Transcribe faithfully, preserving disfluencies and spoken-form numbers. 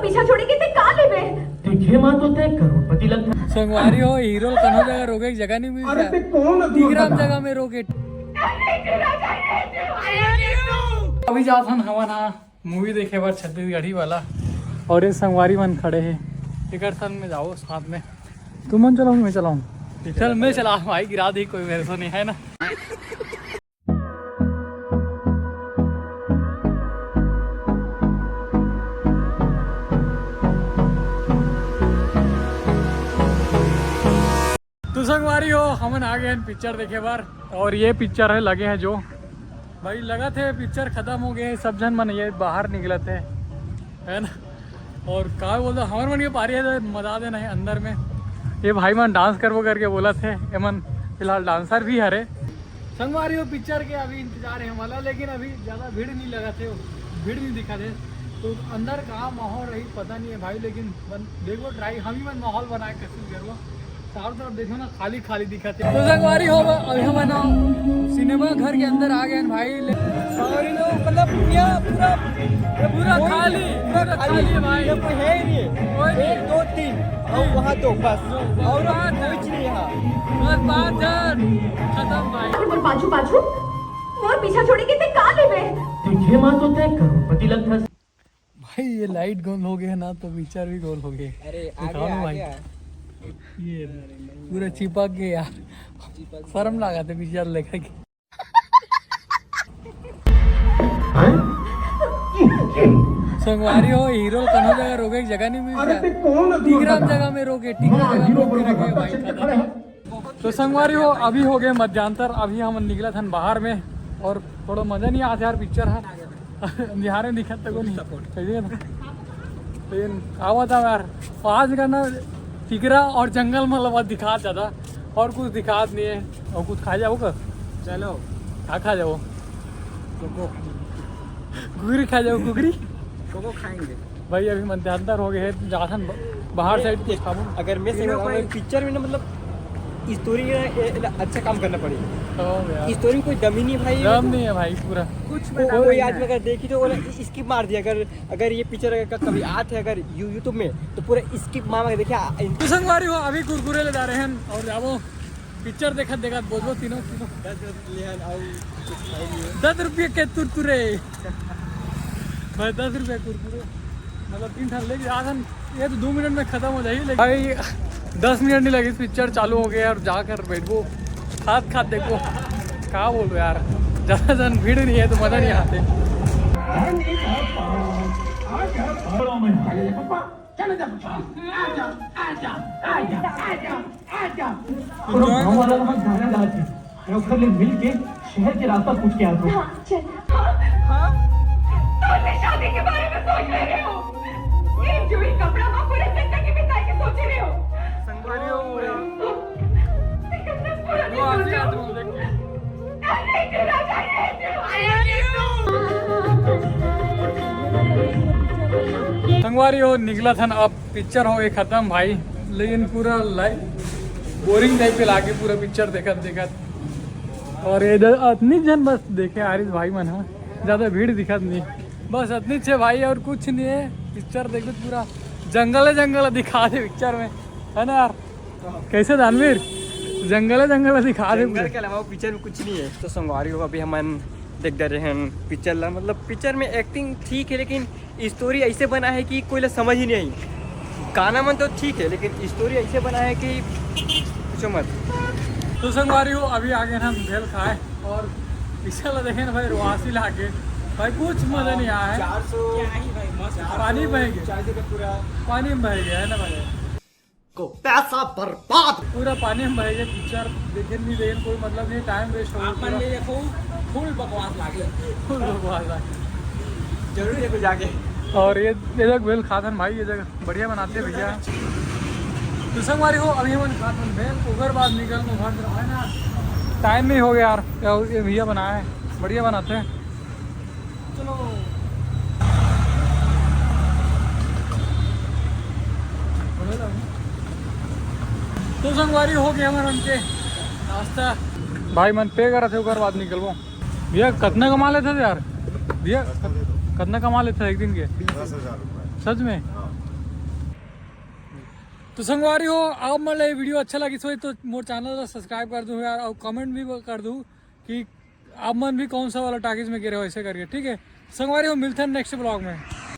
पीछा छोड़े के ते का लेबे? देखे मां तो तय करोड़पति लगता। संगवारी हो, हीरो ल कोनो जगह रोके के जगह नहीं मिलता। अरे ते कौन है तू टिकराम बता? जगह में रोके। अभी जात हन हमन हा मूवी देखे बर छत्तीसगढ़ी वाला, और ये संगवारी मन खड़े हे, एकर संग में जाओ साथ में। तुमन चलाओ, मैं चलाऊं? चल, मैं चला भाई, गिरा दी, कोई मेरे से नहीं है ना। तो संगवारी हो, हमन आ गए हैं पिक्चर देखे बर, और ये पिक्चर है लगे हैं जो भाई, लगा थे पिक्चर खत्म हो गए, सब झन मन ये बाहर निकलत हे, है ना। और का बोलता, हमर मन के पारी है तो मजा देना है अंदर में। ये भाई मन डांस करबो करके बोलत हे, एमन फिलहाल डांसर भी हरे। संगवारी हो, पिक्चर के अभी इंतजार है हमारा, लेकिन अभी ज्यादा भीड़ नहीं लगा थे, भीड़ नहीं दिखा थे। तो अंदर का माहौल रही पता नहीं है भाई, लेकिन बन, देखो ट्राई, हम ही मन माहौल बनाए कोशिश करबो। चारों तरफ देखो ना, खाली खाली दिखत हे। तो संगवारी हो, अभी हमन सिनेमा घर के अंदर आ गए हैं भाई। ले, सॉरी लो, मतलब पूरा, पूरा, ये पूरा पूरा कोई खाली, नहीं, पूरा पूरा खाली खाली है भाई। ये कोई है ही नहीं है। कोई नहीं। एक, दो, तीन, और वहाँ दो, बस। दो, बस, और बस। कुछ नहीं यहाँ। बस पाँच जन, खत्म भाई। अरे मोर पाछू पाछू, मोर पीछा छोड़े के ते का लेबे? देखे मां तो तय करोड़पति लगता। भाई, ये लाइट गोल हो गया ना, तो पिक्चर भी गोल हो गया। अरे, दिखाओ आगे, ना भाई। आगे आ। ये पूरा चिपक गया यार। चिपक शर्म गया। लगा थे पिक्चर लेकर के। संगवारी हो, हीरो कोनो जगह रोके के जगह नहीं मिलता। अरे, ते कौन है तू टिकराम बता? जगह में रोके, टिकराम हाँ, जगह में हीरो रोके, बोल रहा रोके, था, भाई, चल के खत्म। खड़े हैं। तो संगवारी हो, अभी हो गए मध्यांतर, अभी हम निकला था बाहर में और थोड़ा मजा नहीं आता यार पिक्चर है। अंधियारे दिखत तको नहीं। सपोर्ट। कैसे था? लेकिन आवत है यार, आज का ना टिकरा और जंगल मतलब दिखात ज्यादा, और कुछ दिखात नहीं है। और कुछ खा जाओ का? चलो। का खा जाओ? कोको। घुघरी खा जाओ, घुघरी। कोको खाएंगे। भाई, अभी मध्यांतर हो गए हैं, जाथन ब-, बाहर ये साइड कुछ देख, खाबो। अगर मैं सही तीनों बताऊं, कोई पिक्चर में ना, मतलब, स्टोरी ना, ये, ये अच्छा काम करना पड़ेगा। तो यार, स्टोरी में कोई दम ही नहीं भाई। दम नहीं है भाई पूरा। कुछ वो, कोई आज अगर देखी तो बोला, "स्किप मार दिया।" अगर, अगर ये पिक्चर अगर कभी आते अगर यू-, YouTube में, तो पूरा स्किप मार के देखिए, आ, इन- तो संगवारी हो, अभी कुरकुरे ले जा रहे हैं और जाबो पिक्चर देखत देखत बोलबो तीनों, तीनों। दस रुपये ले आन, आऊ कुछ खाई लियो। दस रुपये के तुरतुरे। भाई, दस रुपये कुरकुरे, मतलब, तीन ठन लेके आ थन, ये तो दो मिनट में खत्म हो जाही। लेकिन भाई, दस मिनट नहीं लगी, पिक्चर चालू हो गया और जाकर बैठबो, खात खात देखो, का बोलबो यार, ज्यादा जन भीड़ नहीं है तो मजा नहीं आते। चलो जा, आजा, आजा, आजा, आजा, आजा। पूरा गांव वाला वहाँ गाना गा के, मैं उसके लिए मिल के शहर के रास्ता पूछ के आता हूँ। हाँ, चल। हाँ? तो अपने शादी के बारे में सोच ले रहे हो? ये चूड़ी कपड़ा में पूरे जिंदगी बिताए के सोच रहे हो? संगवारी हो, ये कितना बुरा दिन वो आते सोचा। आते वो देखते। संगवारी हो, निकला था ना, अब पिक्चर हो गई खत्म भाई, लेकिन पूरा लाइफ बोरिंग टाइप के लागे पूरा पिक्चर देखत देखत। और इधर अतनी जन बस देखे आरिस भाई मन हा, ज्यादा भीड़ दिखत नहीं, बस अतनी छे भाई और कुछ नहीं है। पिक्चर देख पूरा जंगल है, जंगल दिखा दे पिक्चर में, है ना यार? कैसे दानवीर, जंगल है, जंगल दिखा दे जंगल पूरा। के अलावा पिक्चर में कुछ नहीं है। तो संगवारी हो, अभी हमन देख डरे हैं पिक्चर ला, मतलब पिक्चर में एक्टिंग ठीक है लेकिन स्टोरी ऐसे बना है कि कोई ला समझ ही नहीं आई। गाना मन तो ठीक है लेकिन स्टोरी ऐसे बना है कि पूछो मत। तो संगवारी हो, अभी आ गए हम भेल खाए और पिक्चर ला देखे ना भाई, रुआसी लागे भाई, कुछ मजा नहीं आया है। चार सौ क्या ही भाई, मस्त। पानी बह गया। चार सौ का पूरा पानी में बह गया है ना भाई। को पैसा बर्बाद। पूरा पानी में बह गया, पिक्चर देखे नहीं, देखे कोई मतलब नहीं, टाइम वेस्ट हो गया अपन पूरा। ये देखो, फुल बकवास लागे। फुल बकवास लागे। जरूरी है कुछ जाके। और ये, ये लोग भेल खाथन भाई, ये जगह बढ़िया बनाते हैं भैया। तो संगवारी हो, अभी हमन खाथन भेल, ओकर बाद निकल को घर से, है ना? टाइम नहीं हो गया यार, क्या हो, ये भैया बनाए हैं, बढ़िया बनाते हैं। चलो। तो संगवारी हो गया हमारा उनके नाश्ता। भाई मन पे करा थे, ओकर बाद निकलबो। भैया, कितना कमा लेते थे यार? भैया, कितना कमा लेते थे एक दिन के? दस हज़ार रुपये। सच में। तो संगवारी हो, आप मन ला ये वीडियो अच्छा लगिस होही तो मोर चैनल ला सब्सक्राइब कर दू यार, और कमेंट भी कर दू कि आप मन भी कौन सा वाला टॉकीज में गे रहे हो ऐसे करके, ठीक है। संगवारी हो, मिलते हैं नेक्स्ट ब्लॉग में।